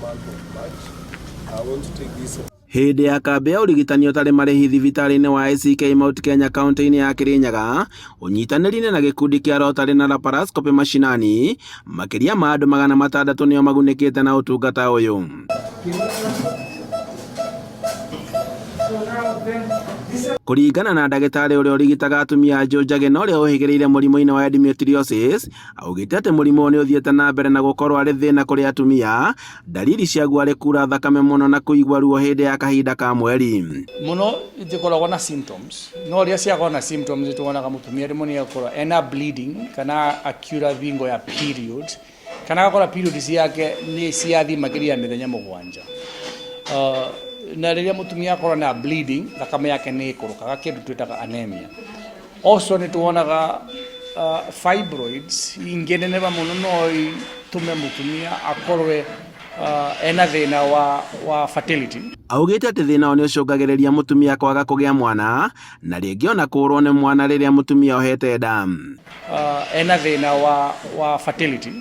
Month of March. I want to take this Hĩndĩ ya kambĩ ya ũrigitani ũtarĩ marĩhi thibitarĩ-inĩ wa ACK Mount Kenya kaunti-inĩ ya Kirinyaga, ũnyitanĩri-inĩ na gĩkundi kĩa Rotary na Laparoscopy Mashinani, makĩria ma andũ 600 nĩo magunĩkĩte na ũtungata ũyũ. Kũringana na ndagĩtarĩ ũrĩa ũrigitaga atumia a Njũnjage na ũrĩa ũhĩgĩrĩire mũrimũ-inĩ wa endometriosis, augĩte atĩ mũrimũ ũyũ nĩ ũthiĩte na mbere na gũkorwo arĩ thĩna kũrĩ atumia, ndariri ciaguo arĩ kura thakame mũno na kũigua ruo hĩndĩ ya kahinda ka mweri. Mũno itikoragwo na symptoms, no rĩrĩa ciakorwo na symptoms tuonaga mũtumia rĩmwe nĩ akorwo ena bleeding kana akiura thingo ya period kana agakora period ciake nĩ ciathiĩ makĩria ya mĩthenya 7. Na rĩrĩa mũtumia akorwo na bleeding, thakame yake nĩ ĩkũrũkaga, kĩndũ twĩtaga anemia. Also nĩ tuonaga fibroids ingĩneneva mũno no itũme mũtumia akorwe ena thĩna wa fertility. Augĩte atĩ thĩna ũyũ nĩ ũcũngagĩrĩria mũtumia kwaga kũgĩa mwana na rĩngĩ ona kũũrwo nĩ mwana rĩrĩa mũtumia ohete nda. Ena thĩna wa fertility,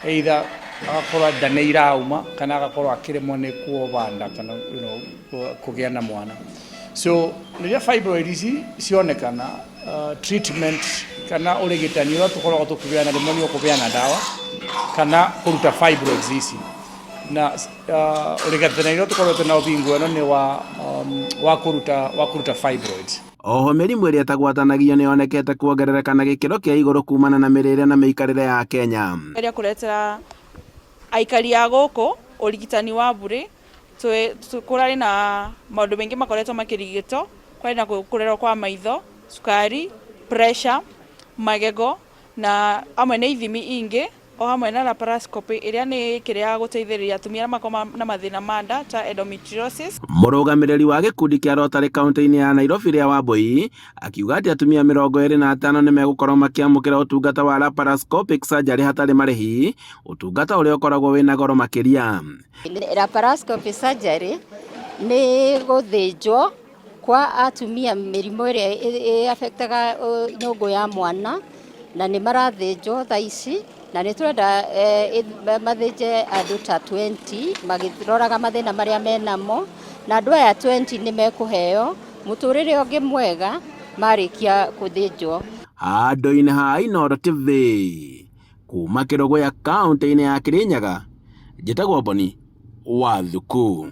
either agakorwo nda nĩ irauma kana agakorwo akĩremwo nĩ kuoba nda kana kũgĩa na mwana. So rĩrĩa fibroid ici cionekana, treatment kana ũrigitani ũrĩa tũkoragwo tũkĩbeana rĩmwe nĩ ũkũbeana ndawa kana kũruta fibroids ici. Na ũrigitani ũrĩa tũkoretwo na ũthingo ĩno nĩ wa kũruta fibroids. Oho mĩrimũ ĩrĩa ĩtagwatanagio nĩ yonekete kuongerereka na gĩkĩro kĩa igũrũ kumana na mĩrĩre na mĩikarĩre ya Kenya. Geria kũretera aikari a gũkũ ũrigitani wa bure, kũrarĩ na maũndũ maingĩ makoretwo makĩrigitwo, kwarĩ na kũrerwo kwa maitho, cukari, pressure, magego na amwe nĩ ithimi ingĩ o hamwe na laparoscopy ĩrĩa nĩ kĩrĩa ya gũteithĩrĩria atumia arĩa makoragwo na mathĩna ma nda ta endometriosis. Mũrũgamĩrĩri wa gĩkundi kĩa Rotary kaunti-inĩ ya Nairobi Lea Wambui akiuga atĩ atumia 25 nĩ megũkorwo makĩamũkĩra ũtungata wa laparoscopic surgery hatarĩ marĩhi, ũtungata ũrĩa ũkoragwo wĩna goro makĩria. Laparoscopy surgery nĩ gũthĩnjwo kwa atumia mĩrimũ ĩrĩa ĩ-affectaga nyũngũ ya mwana, na nĩ marathĩnjwo thaa ici, na nĩ tũrenda mathĩnje andũ ta 20 makĩroraga mathĩna marĩa menamo, na andũ aya 20 nĩ mekũheo mũtũrĩre ũngĩ mwega marĩkia gũthĩnjwo. Handũ-inĩ ha Inooro TV kuma Kĩrũgũya kaunti-inĩ ya Kirinyaga, njĩtagwo Boni wa Thuku.